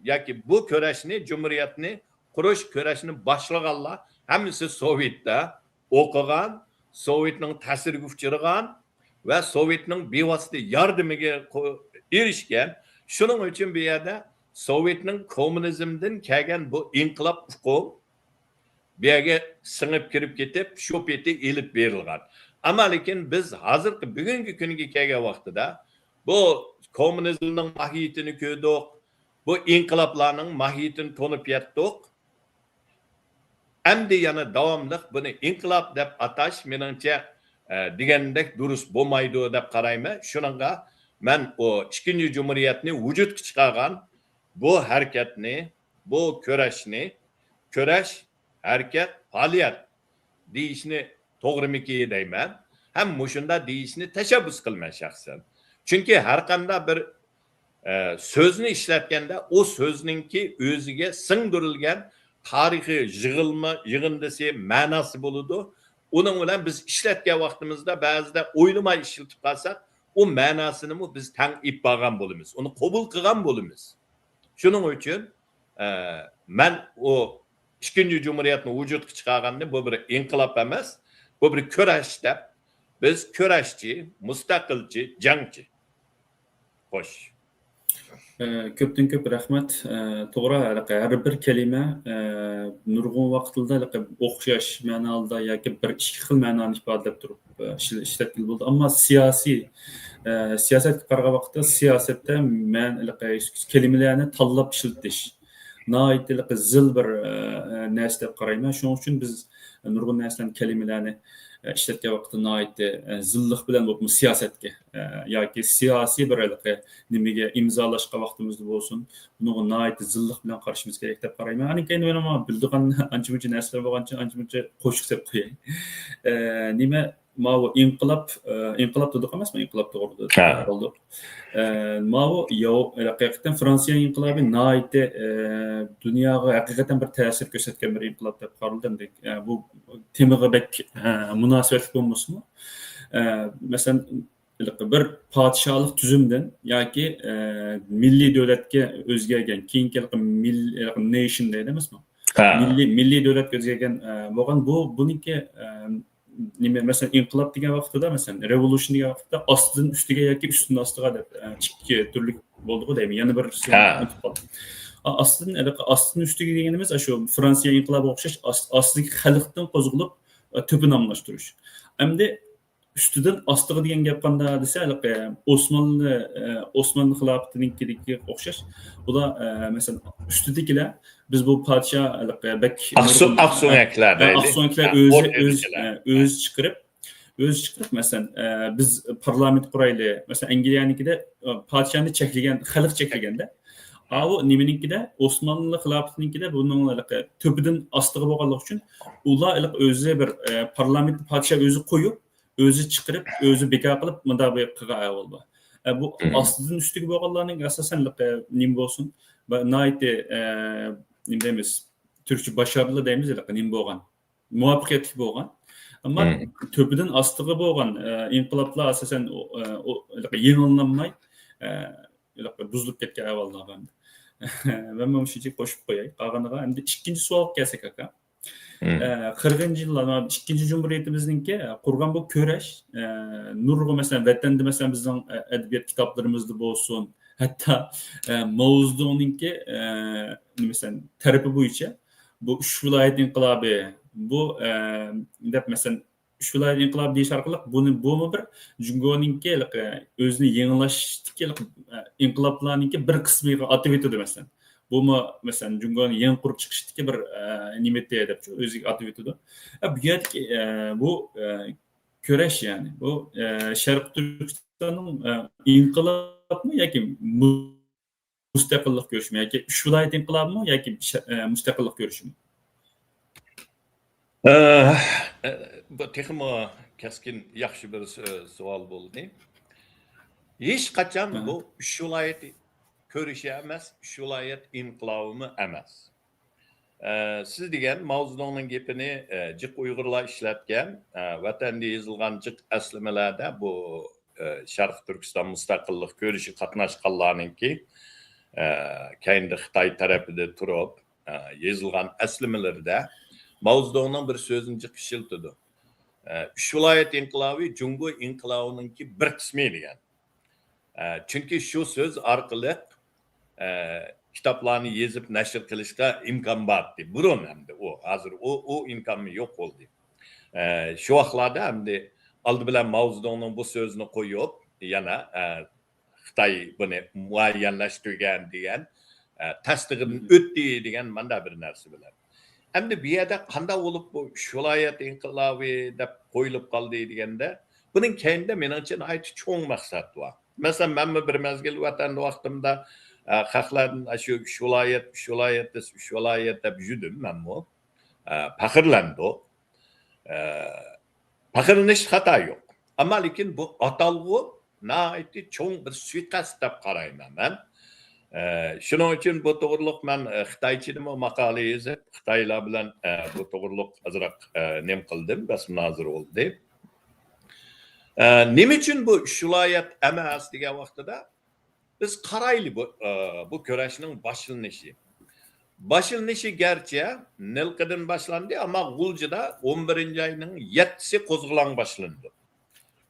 ياكى بۇ كۈرەشنى، جۇمھۇرىيەتنى قۇرۇش كۈرەشنى باشلىغانلار ھەممىسى سوۋېتتا ئوقۇغان، سوۋېتنىڭ تەسىرىگە ئۇچرىغان ۋە سوۋېتنىڭ بىۋاسىتە ياردىمىگە قو-، ئېرىشكەن. شۇنىڭ ئۈچۈن بۇ يەردە سوۋېتنىڭ كوممۇنىزمدىن كەلگەن بۇ ئىنقىلاب ئۇقۇم بۇ يەرگە سىڭىپ كىرىپ كېتىپ، شۇ پېتى ئېلىپ بېرىلغان. ئەمما لېكىن بىز ھازىرقى بۈگۈنكى كۈنگە كەلگەن ۋاقتىدا بۇ كوممۇنىزمنىڭ ماھىيىتىنى كۆردۇق، بۇ ئىنقىلابلارنىڭ ماھىيىتىنى تونۇپ يەتتۇق. ئەمدى يەنە داۋاملىق بۇنى ئىنقىلاب دەپ ئاتاش، مېنىڭچە، ئە، دېگەندەك دۇرۇس بولمايدۇ دەپ قارايمەن. شۇنىڭغا مەن ئۇ ئىككىنچى جۇمھۇرىيەتنى ۋۇجۇدقا چىقارغان بۇ ھەرىكەتنى، بۇ كۈرەشنى، كۈرەش، ھەرىكەت، پائالىيەت دېيىشنى توغرىمىكى دەيمەن. ھەم مۇشۇنداق دېيىشنى تەشەببۇس قىلىمەن شەخسەن. چۈنكى ھەرقانداق بىر، ئە، سۆزنى ئىشلەتكەندە ئۇ سۆزنىڭكى ئۆزىگە سىڭدۈرۈلگەن تارىخىي يىغىلما، يىغىندىسى، مەناسى بولىدۇ. ئۇنىڭ بىلەن بىز ئىشلەتكەن ۋاقتىمىزدا بەزىدە ئويلىماي ئىشلىتىپ قالساق، ئۇ مەناسىنىمۇ بىز تەڭ ئېلىپ بارغان بولىمىز. ئۇنى قوبۇل قىلغان بولىمىز. شۇنىڭ ئۈچۈن، ئە، مەن ئۇ ئىككىنچى جۇمھۇرىيەتنى ۋۇجۇدقا چىقارغاننى بۇ بىر ئىنقىلاب ئەمەس، بۇ بىر كۈرەش دەپ، بىز كۈرەشچى، مۇستەقىلچى، جەڭچى. خوش. ئە، كۆپتىن كۆپ رەھمەت. ئە، توغرا، ھەر بىر كەلىمە، ئە، نۇرغۇن ۋاقىتلاردا ئوخشاش مەنالاردا ياكى بىر ئىككى خىل مەنانى ئىپادىلەپ تۇرۇپ، ئە، ئىشلە-، ئىشلەتكىلى بولىدۇ. ئەمما سىياسىي، ئە، سىياسەتكە قارىغان ۋاقىتتا سىياسەتتە مەن-، كەلىمىلەرنى تاللاپ ئىشلىتىش ناھايىتى زىل بىر، ئە، نەرسە دەپ قارايمەن. شۇنىڭ ئۈچۈن بىز، نۇرغۇن نەرسىلەرنى، كەلىمىلەرنى، ئە، ئىشلەتكەن ۋاقىتتا ناھايىتى، ئە، زىللىق بىلەن بولۇپمۇ سىياسەتكە، ئە، ياكى سىياسىي بىر ھېلىقى نېمىگە ئىمزالاشقان ۋاقتىمىزدا بولسۇن، بۇنىڭغا ناھايىتى زىللىق بىلەن قارىشىمىز كېرەك دەپ قارايمەن. ئاندىن كېيىن مانا بىلىدىغان ئانچە-مۇنچە نەرسىلەر بولغانچە ئانچە-مۇنچە قوشۇق سېلىپ قوياي. ئە، نېمە، ماۋۇ ئىنقىلاب، ئە، ئىنقىلاب دېدۇق ئەمەسمۇ؟ ئىنقىلاب توغرىدا قالدۇق. ئە، ماۋۇ ياۋ-، ھەقىقەتەن فرانسىيە ئىنقىلابى ناھايىتى، ئە، دۇنياغا ھەقىقەتەن بىر تەسىر كۆرسەتكەن بىر ئىنقىلاب دەپ قارىلىدۇ. ئەمدى، ئە، بۇ تېمىغا بەك، ئە، مۇناسىۋەتلىك بولمىسىمۇ، ئە، مەسىلەن، بىر پادىشاھلىق تۈزۈمدىن ياكى، ئە، مىللىي دۆلەتكە ئۆزگەرگەن، كېيىنكى مىل-، نېيشن دەيدۇ ئەمەسمۇ؟ مىللىي، مىللىي دۆلەتكە ئۆزگەرگەن، ئە، بولغان بۇ، بۇنىڭكى، ئە، نېمە، مەسىلەن، ئىنقىلاب دېگەن ۋاقتىدا، مەسىلەن، رېۋولۇشن دېگەن ۋاقىتتا ئاستىدىن ئۈستىگە ياكى ئۈستىدىن ئاستىغا دەپ، ئە، ئىككى تۈرلۈك بولىدىغۇ دەيمەن. يەنە بىرسىنى ئۇنتۇپ قالدىم. ئا-، ئاستىدىن، ھېلىقى ئاستىدىن ئۈستىگە دېگىنىمىز ئاشۇ فرانسىيە ئىنقىلابىغا ئوخشاش ئاس-، ئاستىدىكى خەلقتىن قوزغىلىپ، ئە، تۆپىنى ئالماشتۇرۇش. ئەمدى ئۈستىدىن ئاستىغا دېگەن گەپ قانداق دېسە، ھېلىقى ئوسمانلى، ئە، ئوسمانلى خىلاپىتىنىڭكىدىكىگە ئوخشاش. بۇلار، ئە، مەسىلەن، ئۈستىدىكىلەر، بىز بۇ پادىشاھ ھېلىقى بەك ئاقسۆ-، ئاقسۆڭەكلەر ئە، دەيلى. ئاقسۆڭەكلەر ئە، ئۆزى، ئۆز، ئە، ئۆزى چىقىرىپ، ئۆزى چىقىرىپ، مەسىلەن، ئە، بىز پارلامېنت قۇرايلى. مەسىلەن، ئەنگلىيەنىڭكىدە، ئە، پادىشاھنى چەكلىگەن، خەلق چەكلىگەندە. ئاۋۇ نېمىنىڭكىدە، ئوسمانلى خىلاپىتىنىڭكىدە بۇنىڭ ھېلىقى تۆپىدىن ئاستىغا بولغانلىقى ئۈچۈن ئۇلار ھېلىقى ئۆزى بىر، ئە، پارلامېنتنى پادىشاھ ئۆزى قويۇپ، ئۆزى چىقىرىپ، ئۆزى بىكار قىلىپ، مۇنداق بىر قىلغان ئەھۋال بار. ئە، بۇ ئاستىدىن ئۈستىگە بولغانلارنىڭ ئاساسەن، ئە، نېمە بولسۇن، بە-، ناھايىتى، ئە، نېمە دەيمىز، تۈركچە باشارىلى دەيمىز، ھېلىقى نېمە بولغان، مۇۋەپپەقىيەتلىك بولغان. ئەمما تۆپىدىن ئاستىغا بولغان، ئە، ئىنقىلابلار ئاساسەن، ئۇ، ئە، ئۇ، ھېلىقى يېڭىلىنالماي، ئە، ھېلىقى بۇزۇلۇپ كەتكەن ئەھۋاللار بار. مەن مانا شۇنچىلىك قوشۇپ قوياي. قالغىنىغا ئەمدى ئىككىنچى سوئالغا كەلسەك، ئاكا. ئە، قىرىقىنچى يىللار، مانا ئىككىنچى جۇمھۇرىيىتىمىزنىڭكى، ئە، قۇرغان بۇ كۈرەش، ئە، نۇرغۇن، مەسىلەن، ۋەتەندە، مەسىلەن، بىزنىڭ، ئە، ئەدەبىيات كىتابلىرىمىزدا بولسۇن، ھەتتا، ئە، ماۋزېدۇڭنىڭكى، ئە، مەسىلەن، تەرىپى بويىچە بۇ ئۈچ ۋىلايەت ئىنقىلابى، بۇ، ئە، دەپ، مەسىلەن، ئۈچ ۋىلايەت ئىنقىلابى دېيىش ئارقىلىق بۇنى، بۇمۇ بىر جۇڭگونىڭكى ھېلىقى ئۆزىنى يېڭىلاشتىكى ھېلىقى، ئە، ئىنقىلابلارنىڭكى بىر قىسمىغا ئاتىۋېتىدۇ، مەسىلەن. بۇمۇ، مەسىلەن، جۇڭگونى يېڭى قۇرۇپ چىقىشتىكى بىر، ئە، نېمىتى دەپ ئۆزىگە ئاتىۋېتىدۇ. ئە، بۇ يەردىكى، ئە، بۇ، ئە، كۈرەش، يەنى بۇ، ئە، شەرقىي تۈركىستاننىڭ، ئە، ئىنقىلابمۇ ياكى مۇستەقىللىق كۈرىشىمۇ ياكى ئۈچ ۋىلايەت ئىنقىلابىمۇ ياكى شە-، ئە، مۇستەقىللىق كۈرىشىمۇ؟ ئە، بۇ تېخىمۇ كەسكىن، ياخشى بىر سو-، سوئال بولدى. ھېچقاچان بۇ ئۈچ ۋىلايەت كۈرىشى ئەمەس، ئۈچ ۋىلايەت ئىنقىلابىمۇ ئەمەس. ئە، سىز دېگەن ماۋزېدۇڭنىڭ گېپىنى، ئە، جىق ئۇيغۇرلار ئىشلەتكەن، ئە، ۋەتەندە يېزىلغان جىق ئەسلىمىلەردە بۇ، ئە، شەرقىي تۈركىستان مۇستەقىللىق كۈرىشى قاتناشقانلارنىڭكى، ئە، كەينىدە خىتاي تەرىپىدە تۇرۇپ، ئە، يېزىلغان ئەسلىمىلىرىدە ماۋزېدۇڭنىڭ بىر سۆزىنى جىق ئىشلىتىدۇ. ئە، «ئۈچ ۋىلايەت ئىنقىلابى جۇڭگو ئىنقىلابىنىڭكى بىر قىسمى» دېگەن. ئە، چۈنكى شۇ سۆز ئارقىلىق، ئە، كىتابلارنى يېزىپ نەشر قىلىشقا ئىمكان بار ئىدى. بۇرۇن ئەمدى ئۇ، ھازىر ئۇ، ئۇ ئىمكانمۇ يوق بولدى. ئە، شۇ ۋاقىتلاردا ئەمدى ئالدى بىلەن ماۋزېدۇڭنىڭ بۇ سۆزىنى قويۇپ، يەنە، ئە، خىتاي بۇنى مۇئەييەنلەشتۈرگەن دېگەن، ئە، تەستىقىدىن ئۆتتى دېگەن مانداق بىر نەرسە بىلەن. ئەمدى بۇ يەردە قانداق بولۇپ بۇ ئۈچ ۋىلايەت ئىنقىلابى دەپ قويۇلۇپ قالدى دېگەندە، بۇنىڭ كەينىدە مېنىڭچە ناھايىتى چوڭ مەقسەت بار. مەسىلەن، مەنمۇ بىر مەزگىل ۋەتەندە ۋاقتىمدا، ئە، خەقلەردىن ئاشۇ «ئۈچ ۋىلايەت، ئۈچ ۋىلايەت» دېسە، «ئۈچ ۋىلايەت» دەپ يۈردۈم مەنمۇ. ئە، پەخىرلەندۇق. ئە، پەخىرلىنىشتە خاتا يوق. ئەمما لېكىن بۇ ئاتالغۇ ناھايىتى چوڭ بىر سۇيىقەست دەپ قارايمەن مەن. ئە، شۇنىڭ ئۈچۈن بۇ توغرۇلۇق مەن، ئە، خىتايچىدىمۇ ماقالە يېزىپ، خىتايلار بىلەن، ئە، بۇ توغرۇلۇق ئازراق، ئە، نېمە قىلدىم، بەس مۇنازىرە بولدى. ئە، نېمە ئۈچۈن بۇ ئۈچ ۋىلايەت ئەمەس دېگەن ۋاقتىدا، بىز قارايلى بۇ، ئە، بۇ كۈرەشنىڭ باشلىنىشى. باشلىنىشى گەرچە نىلقىدىن باشلاندى، ئەمما غۇلجىدا ئون بىرىنچى ئاينىڭ يەتتىسى قوزغىلاڭ باشلىنىدۇ.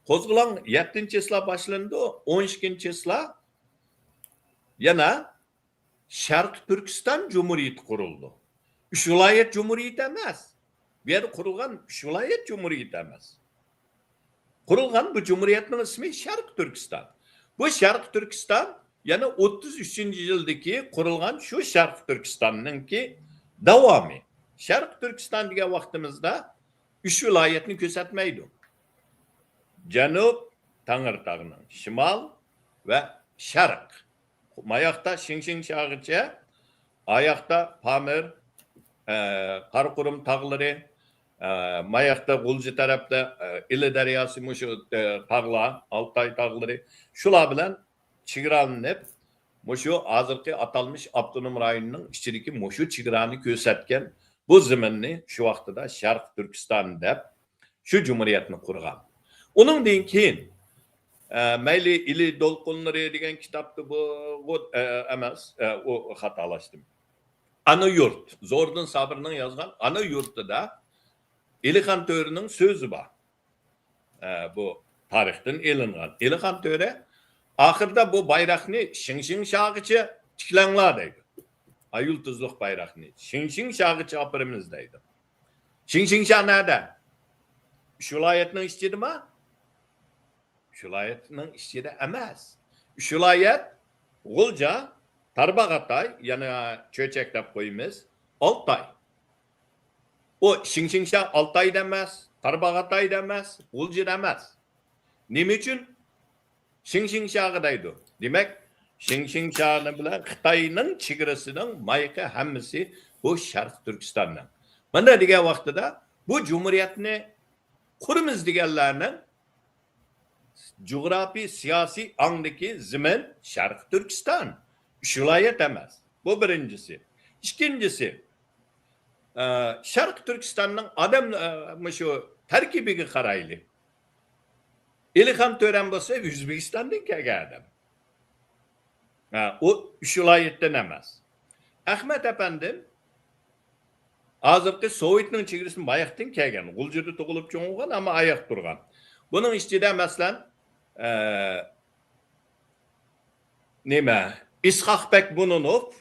قوزغىلاڭ يەتتىنچى چىسلا باشلىنىدۇ، ئون ئىككىنچى چىسلا يەنە شەرقىي تۈركىستان جۇمھۇرىيىتى قۇرۇلىدۇ. ئۈچ ۋىلايەت جۇمھۇرىيىتى ئەمەس. بۇ يەردە قۇرۇلغان ئۈچ ۋىلايەت جۇمھۇرىيىتى ئەمەس. قۇرۇلغان بۇ جۇمھۇرىيەتنىڭ ئىسمى شەرقىي تۈركىستان. بۇ شەرقىي تۈركىستان يەنە ئوتتۇز ئۈچىنچى يىلدىكى قۇرۇلغان شۇ شەرقىي تۈركىستاننىڭكى داۋامى. شەرقىي تۈركىستان دېگەن ۋاقتىمىزدا ئۈچ ۋىلايەتنى كۆرسەتمەيدۇ. جەنۇب تەڭرىتاغنىڭ، شىمال ۋە شەرق. ماياقتا شىڭشىڭشاغىچە، ئاياقتا پامىر، ئە، قاراقۇرۇم تاغلىرى، ئە، ماياقتا غۇلجا تەرەپتە، ئە، ئىلى دەرياسى، مۇشۇ، ئە، تاغلار، ئالتاي تاغلىرى، شۇلار بىلەن چېگرالىنىپ، مۇشۇ ھازىرقى ئاتالمىش ئاپتونوم رايوننىڭ ئىچىدىكى مۇشۇ چېگرانى كۆرسەتكەن بۇ زېمىننى شۇ ۋاقتىدا شەرقىي تۈركىستان دەپ شۇ جۇمھۇرىيەتنى قۇرغان. ئۇنىڭدىن كېيىن، ئە، مەيلى ئىلى دولقۇنلىرى دېگەن كىتابتا بۇ، بۇ، ئە، ئەمەس، ئە، ئۇ خاتالاشتىم. ئانا يۇرت، زوردۇن سابىرنىڭ يازغان ئانا يۇرتىدا ئېلىخان تۆرىنىڭ سۆزى بار. ئە، بۇ تارىختىن ئېلىنغان. ئېلىخان تۆرە ئاخىرىدا بۇ بايراقنى شىڭشىڭشاغىچە تىكلەڭلار دەيدۇ. ئاي يۇلتۇزلۇق بايراقنى شىڭشىڭشاغىچە ئاپىرىمىز دەيدۇ. شىڭشىڭشا نەدە؟ ئۈچ ۋىلايەتنىڭ ئىچىدىما؟ ئۈچ ۋىلايەتنىڭ ئىچىدە ئەمەس. ئۈچ ۋىلايەت، غۇلجا، تارباغاتاي، يەنە چۆچەك دەپ قويىمىز، ئالتاي. ئۇ شىڭشىڭشا ئالتايدا ئەمەس، تارباغاتايدا ئەمەس، غۇلجىدا ئەمەس. نېمە ئۈچۈن؟ شىڭشىڭشاغا دەيدۇ. دېمەك، شىڭشىڭشا بىلەن خىتاينىڭ چېگرىسىنىڭ مايىقى ھەممىسى بۇ شەرقىي تۈركىستاننىڭ. مانا دېگەن ۋاقتىدا بۇ جۇمھۇرىيەتنى قۇرىمىز دېگەنلەرنىڭ جۇغراپىي سىياسىي ئاڭدىكى زېمىن شەرقىي تۈركىستان. ئۈچ ۋىلايەت ئەمەس. بۇ بىرىنچىسى. ئىككىنچىسى، ئە، شەرقىي تۈركىستاننىڭ ئادەم، ئە، مۇشۇ تەركىبىگە قارايلى. ئېلىخان تۆرەم بولسا ئۆزبېكىستاندىن كەلگەن ئادەم. ھە، ئۇ ئۈچ ۋىلايەتتىن ئەمەس. ئەخمەت ئەپەندىم ھازىرقى سوۋېتنىڭ چېگرىسىدىن باياقتىن كەلگەن. غۇلجىدا تۇغۇلۇپ چوڭ بولغان، ئەمما ئاياق تۇرغان. بۇنىڭ ئىچىدە، مەسىلەن، ئە، نېمە، ئىسھاق بەك بۇنۇنوف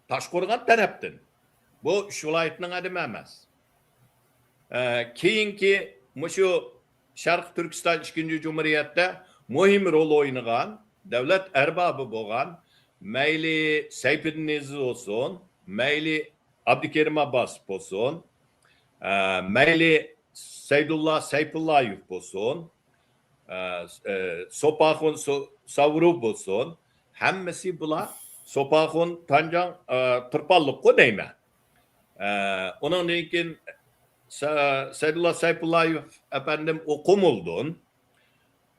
تاشقورغان تەرەپتىن. بۇ ئۈچ ۋىلايەتنىڭ ئادىمى ئەمەس. ئە، كېيىنكى مۇشۇ شەرقىي تۈركىستان ئىككىنچى جۇمھۇرىيەتتە مۇھىم رول ئوينىغان، دۆلەت ئەربابى بولغان، مەيلى سەيپىدىن ئەزىز بولسۇن، مەيلى ئابدۇكېرىم ئابباسوف بولسۇن، ئە، مەيلى سەيدۇللا سەيپۇللايېف بولسۇن، ئە، ئە، سوپاخۇن سو-، ساۋرۇ بولسۇن، ھەممىسى بۇلار سوپاخۇن تانجاڭ، ئە، تۇرپانلىققۇ دەيمەن. ئە، ئۇنىڭدىن كېيىن سە-، سەيدۇللا سەيپۇللايېف ئەپەندىم ئۇ قۇمۇلدىن.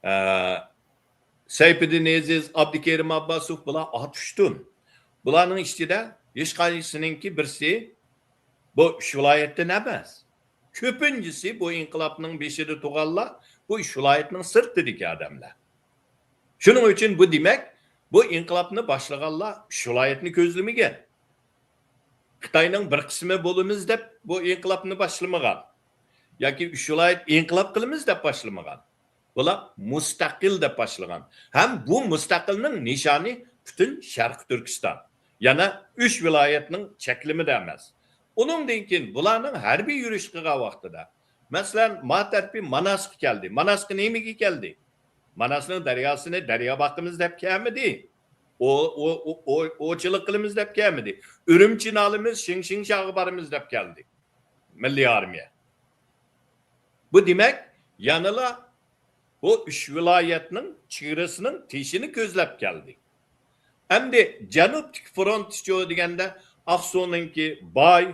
ئە، سەيپىدىن ئەزىز، ئابدۇكېرىم ئابباسوف، بۇلار ئاتۇشتىن. بۇلارنىڭ ئىچىدە ھېچقايسىنىڭكى بىرسى بۇ ئۈچ ۋىلايەتتىن ئەمەس. كۆپىنچىسى بۇ ئىنقىلابنىڭ بېشىدا تۇرغانلار بۇ ئۈچ ۋىلايەتنىڭ سىرتىدىكى ئادەملەر. شۇنىڭ ئۈچۈن بۇ دېمەك، بۇ ئىنقىلابنى باشلىغانلار ئۈچ ۋىلايەتنى كۆزلىمىگەن. خىتاينىڭ بىر قىسمى بولىمىز دەپ بۇ ئىنقىلابنى باشلىمىغان. ياكى ئۈچ ۋىلايەت ئىنقىلاب قىلىمىز دەپ باشلىمىغان. بۇلار مۇستەقىل دەپ باشلىغان. ھەم بۇ مۇستەقىلنىڭ نىشانى پۈتۈن شەرقىي تۈركىستان. يەنە ئۈچ ۋىلايەتنىڭ چەكلىمىدە ئەمەس. ئۇنىڭدىن كېيىن بۇلارنىڭ ھەربىي يۈرۈش قىلغان ۋاقتىدا، مەسىلەن، ما تەرىپى ماناسقا كەلدى. ماناسقا نېمىگە كەلدى؟ ماناسنىڭ دەرياسىنى دەريا باقىمىز دەپ كەلمىدى. ئو-، ئو-، ئو-، ئو-، ئوۋچىلىق قىلىمىز دەپ كەلمىدى. ئۈرۈمچىنى ئالىمىز، شىڭشىڭشاغا بارىمىز دەپ كەلدى مىللىي ئارمىيە. بۇ دېمەك، يەنىلا بۇ ئۈچ ۋىلايەتنىڭ چېگرىسىنىڭ تېشىنى كۆزلەپ كەلدى. ئەمدى جەنۇبتىكى فرونتچۇ دېگەندە، ئاقسۇنىڭكى باي،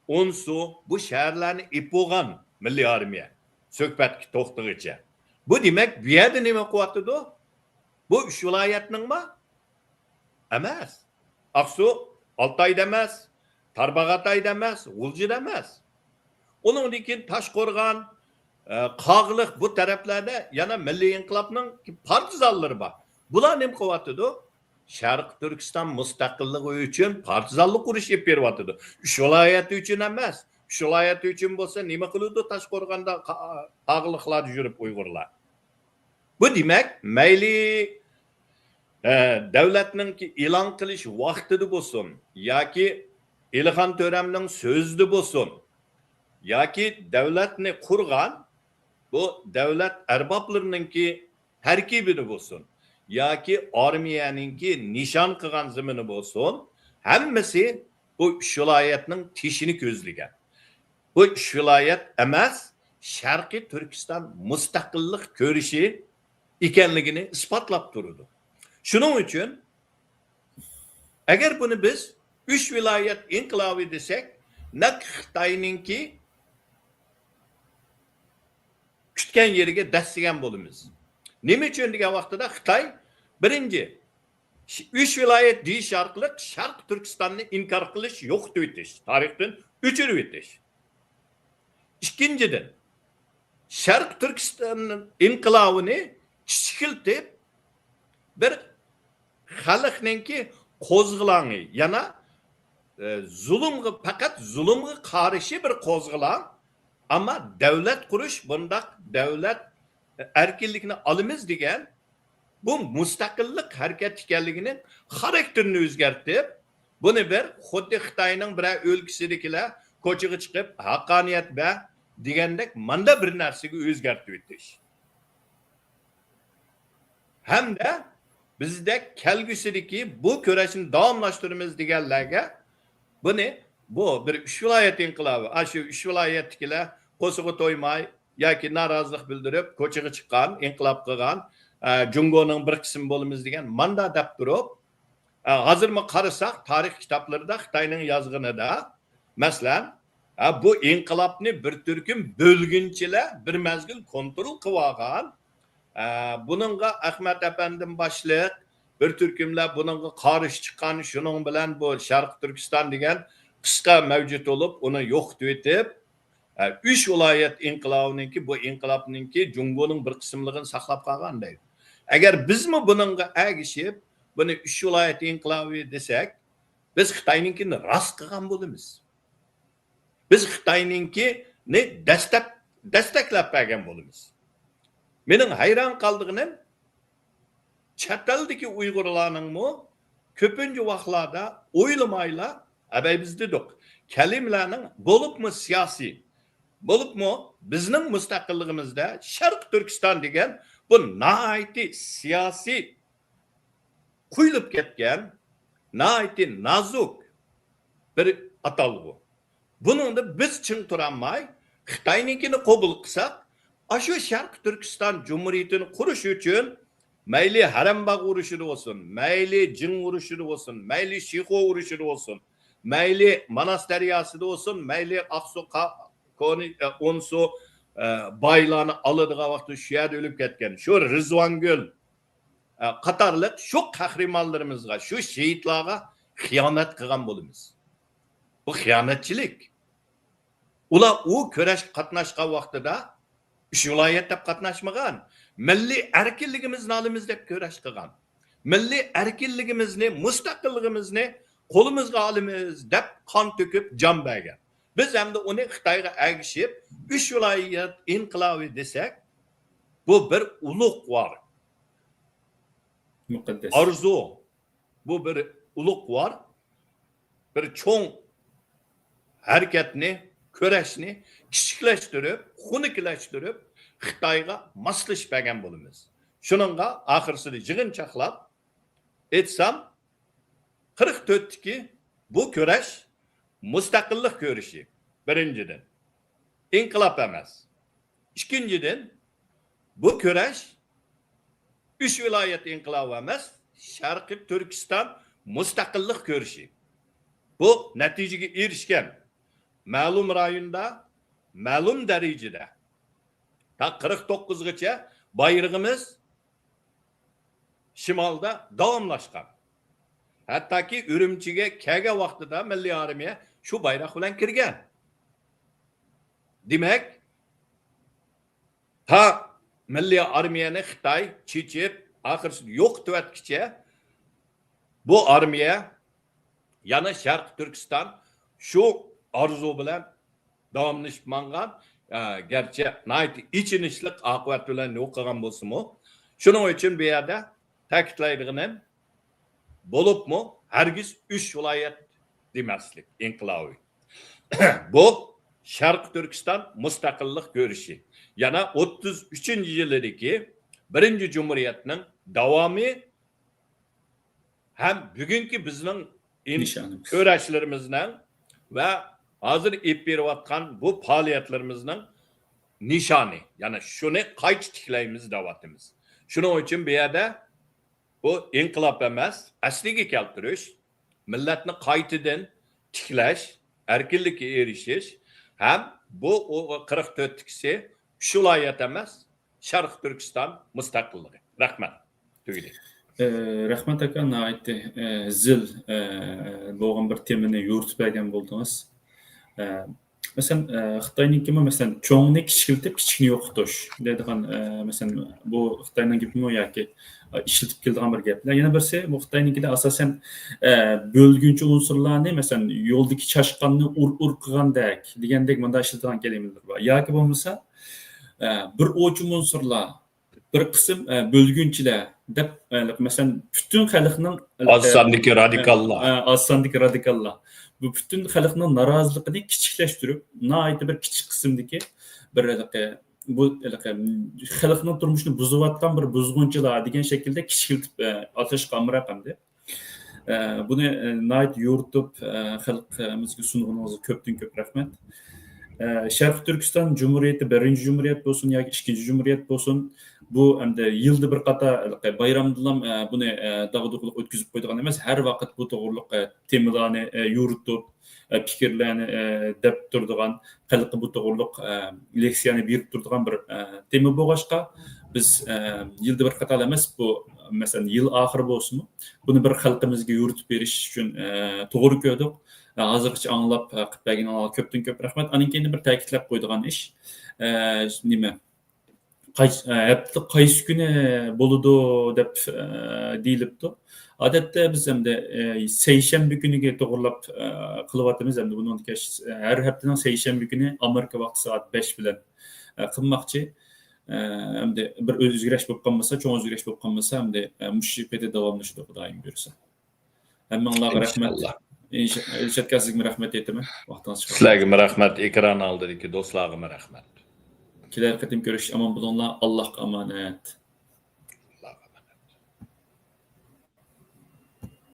ئونسۇ، بۇ شەھەرلەرنى ئېلىپ بولغان مىللىي ئارمىيە سۆھبەتكە توختىغىچە. بۇ دېمەك، بۇ يەردە نېمە قىلىۋاتىدۇ؟ بۇ ئۈچ ۋىلايەتنىڭما؟ ئەمەس. ئاقسۇ ئالتايدا ئەمەس، تارباغاتايدا ئەمەس، غۇلجىدا ئەمەس. ئۇنىڭدىن كېيىن تاشقورغان، ئە، قاغىلىق بۇ تەرەپلەردە يەنە مىللىي ئىنقىلابنىڭ پارتىزانلىرى بار. بۇلار نېمە قىلىۋاتىدۇ؟ شەرقىي تۈركىستان مۇستەقىللىقى ئۈچۈن پارتىزانلىق ئۇرۇشى ئېلىپ بېرىۋاتىدۇ. ئۈچ ۋىلايەت ئۈچۈن ئەمەس. ئۈچ ۋىلايەت ئۈچۈن بولسا نېمە قىلىدۇ؟ تاشقورغاندا قا-، قاغىلىقلاردا يۈرۈپ ئۇيغۇرلار. بۇ دېمەك، مەيلى، ئە، دۆلەتنىڭكى ئېلان قىلىش ۋاقتىدا بولسۇن ياكى ئېلىخان تۆرەمنىڭ سۆزىدە بولسۇن ياكى دۆلەتنى قۇرغان بۇ دۆلەت ئەربابلىرىنىڭكى تەركىبىدە بولسۇن ياكى ئارمىيەنىڭكى نىشان قىلغان زېمىنى بولسۇن، ھەممىسى بۇ ئۈچ ۋىلايەتنىڭ تېشىنى كۆزلىگەن. بۇ ئۈچ ۋىلايەت ئەمەس، شەرقىي تۈركىستان مۇستەقىللىق كۈرىشى ئىكەنلىكىنى ئىسپاتلاپ تۇرىدۇ. شۇنىڭ ئۈچۈن ئەگەر بۇنى بىز ئۈچ ۋىلايەت ئىنقىلابى دېسەك، نەق خىتاينىڭكى كۈتكەن يېرىگە دەسسىگەن بولىمىز. نېمە ئۈچۈن دېگەن ۋاقتىدا خىتاي بىرىنچى، ئۈچ ۋىلايەت دېيىش ئارقىلىق شەرقىي تۈركىستاننى ئىنكار قىلىش، يوقىتىۋېتىش، تارىختىن ئۆچۈرۈۋېتىش. ئىككىنچىدىن، شەرقىي تۈركىستان ئىنقىلابىنى كىچىكلىتىپ، بىر خەلقنىڭكى قوزغىلاڭى، يەنە، ئە، زۇلۇمغا، پەقەت زۇلۇمغا قارشى بىر قوزغىلاڭ، ئەمما دۆلەت قۇرۇش، بۇنداق دۆلەت ئەركىنلىكىنى ئالىمىز دېگەن بۇ مۇستەقىللىق ھەرىكەت ئىكەنلىكىنىڭ خاراكتېرىنى ئۆزگەرتىپ، بۇنى بىر خۇددى خىتاينىڭ بىرەر ئۆلكىسىدىكىلەر كوچىغا چىقىپ، ھەققانىيەت بەر دېگەندەك ماندا بىر نەرسىگە ئۆزگەرتىۋېتىش. ھەمدە بىزدەك كەلگۈسىدىكى بۇ كۈرەشنى داۋاملاشتۇرىمىز دېگەنلەرگە بۇنى، بۇ بىر ئۈچ ۋىلايەت ئىنقىلابى، ئاشۇ ئۈچ ۋىلايەتتىكىلەر قورسىقى تويماي ياكى نارازىلىق بىلدۈرۈپ كوچىغا چىققان، ئىنقىلاب قىلغان، ئە، جۇڭگونىڭ بىر قىسمى بولىمىز دېگەن ماندا دەپ تۇرۇپ، ئە، ھازىرمۇ قارىساق، تارىخ كىتابلىرىدا خىتاينىڭ يازغىنىدا، مەسىلەن، ئە، بۇ ئىنقىلابنى بىر تۈركۈم بۆلگۈنچىلەر بىر مەزگىل كونترول قىلىۋالغان. ئە، بۇنىڭغا ئەخمەت ئەپەندىم باشلىق بىر تۈركۈملەر بۇنىڭغا قارشى چىققان، شۇنىڭ بىلەن بۇ شەرقىي تۈركىستان دېگەن قىسقا مەۋجۇت بولۇپ، ئۇنى يوقىتىۋېتىپ، ئە، ئۈچ ۋىلايەت ئىنقىلابىنىڭكى، بۇ ئىنقىلابنىڭكى جۇڭگونىڭ بىر قىسىملىقىنى ساقلاپ قالغان دەيدۇ. ئەگەر بىزمۇ بۇنىڭغا ئەگىشىپ، بۇنى ئۈچ ۋىلايەت ئىنقىلابى دېسەك، بىز خىتاينىڭكىنى راست قىلغان بولىمىز. بىز خىتاينىڭكىنى دەستەپ، دەستەكلەپ بەرگەن بولىمىز. مېنىڭ ھەيران قالىدىغىنىم، چەت ئەلدىكى ئۇيغۇرلارنىڭمۇ كۆپىنچە ۋاقىتلاردا ئويلىمايلا، ئەبەي بىز دېدۇق، كەلىمىلەرنىڭ بولۇپمۇ سىياسىي، بولۇپمۇ بىزنىڭ مۇستەقىللىقىمىزدە شەرقىي تۈركىستان دېگەن بۇ ناھايىتى سىياسىي قۇيۇلۇپ كەتكەن ناھايىتى نازۇك بىر ئاتالغۇ. بۇنىڭدا بىز چىڭ تۇرالماي، خىتاينىڭكىنى قوبۇل قىلساق، ئاشۇ شەرقىي تۈركىستان جۇمھۇرىيىتىنى قۇرۇش ئۈچۈن مەيلى ھەرەمباغ ئۇرۇشىدا بولسۇن، مەيلى جىڭ ئۇرۇشىدا بولسۇن، مەيلى شىخۇ ئۇرۇشىدا بولسۇن، مەيلى ماناس دەرياسىدا بولسۇن، مەيلى ئاقسۇ، قا-، كونى، ئە، ئونسۇ، ئە، بايلارنى ئالىدىغان ۋاقىتتا شۇ يەردە ئۆلۈپ كەتكەن، شۇ رىزۋانگۈل، ئە، قاتارلىق شۇ قەھرىمانلىرىمىزغا، شۇ شېھىتلارغا خىيانەت قىلغان بولىمىز. بۇ خىيانەتچىلىك. ئۇلار ئۇ كۈرەشكە قاتناشقان ۋاقتىدا ئۈچ ۋىلايەت دەپ قاتناشمىغان. مىللىي ئەركىنلىكىمىزنى ئالىمىز دەپ كۈرەش قىلغان. مىللىي ئەركىنلىكىمىزنى، مۇستەقىللىقىمىزنى قولىمىزغا ئالىمىز دەپ قان تۆكۈپ جان بەرگەن. بىز ئەمدى ئۇنى خىتايغا ئەگىشىپ، ئۈچ ۋىلايەت ئىنقىلابى دېسەك، بۇ بىر ئۇلۇغ ۋار. مۇقەددەس. ئارزۇ، بۇ بىر ئۇلۇغ ۋار. بىر چوڭ ھەرىكەتنى، كۈرەشنى كىچىكلەشتۈرۈپ، خۇنۈكلەشتۈرۈپ، خىتايغا ماسلىشىپ بەرگەن بولىمىز. شۇنىڭغا ئاخىرسىدا يىغىنچاقلاپ ئېيتسام، قىرىق تۆتتىكى بۇ كۈرەش مۇستەقىللىق كۈرىشى، بىرىنچىدىن، ئىنقىلاب ئەمەس. ئىككىنچىدىن، بۇ كۈرەش ئۈچ ۋىلايەت ئىنقىلابى ئەمەس، شەرقىي تۈركىستان مۇستەقىللىق كۈرىشى. بۇ نەتىجىگە ئېرىشكەن. مەلۇم رايوندا، مەلۇم دەرىجىدە، تا قىرىق توققۇزغىچە بايرىقىمىز شىمالدا داۋاملاشقان. ھەتتاكى ئۈرۈمچىگە كەلگەن ۋاقتىدا مىللىي ئارمىيە شۇ بايراق بىلەن كىرگەن. دېمەك، تا مىللىي ئارمىيەنى خىتاي چېچىپ، ئاخىرسىدا يوقىتىۋەتكىچە بۇ ئارمىيە يەنە شەرقىي تۈركىستان شۇ ئارزۇ بىلەن داۋاملىشىپ ماڭغان، ئە، گەرچە ناھايىتى ئېچىنىشلىق ئاقىۋەت بىلەن يوقىغان بولسىمۇ، شۇنىڭ ئۈچۈن بۇ يەردە تەكىتلەيدىغىنىم، بولۇپمۇ ھەرگىز ئۈچ ۋىلايەت دېمەسلىك ئىنقىلابى. بۇ شەرقىي تۈركىستان مۇستەقىللىق كۈرىشى. يەنە ئوتتۇز ئۈچىنچى يىلىدىكى بىرىنچى جۇمھۇرىيەتنىڭ داۋامى ھەم بۈگۈنكى بىزنىڭ ئىن-، نىشانىمىز. كۈرەشلىرىمىزنىڭ ۋە ھازىر ئېلىپ بېرىۋاتقان بۇ پائالىيەتلىرىمىزنىڭ نىشانى. يەنى شۇنى قايتا تىكلەيمىز دەۋاتىمىز. شۇنىڭ ئۈچۈن بۇ يەردە بۇ ئىنقىلاب ئەمەس، ئەسلىگە كەلتۈرۈش، مىللەتنى قايتىدىن تىكلەش، ئەركىنلىككە ئېرىشىش ھەم بۇ قىرىق تۆتتىكىسى شۇ ۋىلايەت ئەمەس، شەرقىي تۈركىستان مۇستەقىللىقى. رەھمەت. تۈگىدى. ئە، رەھمەت ئاكا، ناھايىتى، ئە، زىل، ئە، بولغان بىر تېمىنى يورۇتۇپ بەرگەن بولدىڭىز. ئە، مەسىلەن، ئە، خىتاينىڭكىمۇ، مەسىلەن، چوڭنى كىچىكلىتىپ، كىچىكنى يوقىتىش دەيدىغان، ئە، مەسىلەن، بۇ خىتاينىڭ گېپىمۇ ياكى، ئە، ئىشلىتىپ كېلىدىغان بىر گەپلەر. يەنە بىرسى، بۇ خىتاينىڭكىدە ئاساسەن، ئە، بۆلگۈنچى ئۇنسۇرلارنى، مەسىلەن، يولدىكى چاشقاننى ئۇر، ئۇر قىلغاندەك دېگەندەك مۇنداق ئىشلىتىدىغان كەلىمىلىرى بار. ياكى بولمىسا، ئە، بىر ئوۋچى ئۇنسۇرلار، بىر قىسىم، ئە، بۆلگۈنچىلەر دەپ، ئە، مەسىلەن، پۈتۈن خەلقنىڭ، ئە، ئاز ساندىكى رادىكاللار. ئە، ئاز ساندىكى رادىكاللار. بۇ پۈتۈن خەلقنىڭ نارازىلىقىنى كىچىكلەشتۈرۈپ، ناھايىتى بىر كىچىك قىسىمدىكى بىر ھېلىقى، بۇ ھېلىقى خەلقنىڭ تۇرمۇشىنى بۇزۇۋاتقان بىر بۇزغۇنچىلار دېگەن شەكىلدە كىچىكلىتىپ، ئە، ئاتاشقا ئامراق ئەمدى. ئە، بۇنى، ئە، ناھايىتى يورۇتۇپ، ئە، خەلقىمىزگە سۇنغىنىڭىزغا كۆپتىن كۆپ رەھمەت. ئە، شەرقىي تۈركىستان جۇمھۇرىيىتى بىرىنچى جۇمھۇرىيەت بولسۇن ياكى ئىككىنچى جۇمھۇرىيەت بولسۇن، بۇ ئەمدى يىلدا بىر قاتار بايرامدىلا، ئە، بۇنى، ئە، داغدۇغىلىق ئۆتكۈزۈپ قويىدىغان ئەمەس، ھەر ۋاقىت بۇ توغرۇلۇق، ئە، تېمىلارنى، ئە، يورۇتۇپ، ئە، پىكىرلەرنى، ئە، دەپ تۇرىدىغان، خەلققە بۇ توغرۇلۇق، ئە، لېكسىيەنى بېرىپ تۇرىدىغان بىر، ئە، تېما بولغاچقا، بىز، ئە، يىلدا بىر قاتار ئەمەس، بۇ، مەسىلەن، يىل ئاخىرى بولسىمۇ، بۇنى بىر خەلقىمىزگە يورۇتۇپ بېرىش ئۈچۈن، ئە، توغرا كۆردۇق. ئە، ھازىرغىچە ئاڭلاپ، ئە، قىلىپ بەرگىنىڭلارغا كۆپتىن كۆپ رەھمەت. ئاندىن كېيىن بىر تەكىتلەپ قويىدىغان ئىش، ئە، نېمە؟ قايس-، ئە، ھەپتە قايسى كۈنى بولىدۇ دەپ، ئە، دېيىلىپتۇ. ئادەتتە بىز ئەمدى، ئە، سەيشەنبە كۈنىگە توغرىلاپ، ئە، قىلىۋاتىمىز. ئەمدى بۇنىڭدىكى ھەر ھەپتىنىڭ سەيشەنبە كۈنى ئامېرىكا ۋاقتى سائەت بەش بىلەن، ئە، قىلماقچى. ئە، ئەمدى بىر ئۆزگىرىش بولۇپ قالمىسا، چوڭ ئۆزگىرىش بولۇپ قالمىسا، ئەمدى، ئە، مۇشۇ پېتى داۋاملىشىدۇ، خۇدايىم بۇيرۇسا. ھەممىڭلارغا رەھمەت. ئىنشاللا. ئىنشا-، ئىلشات ئاكا، سىزگىمۇ رەھمەت ئېيتىمەن، ۋاقتىڭىز چىقىرىپ. سىلەرگىمۇ رەھمەت، ئېكران ئالدىدىكى دوستلارغىمۇ رەھمەت. كېلەر قېتىم كۆرۈشكىچە ئامان بولۇڭلار، ئاللاھقا ئامانەت.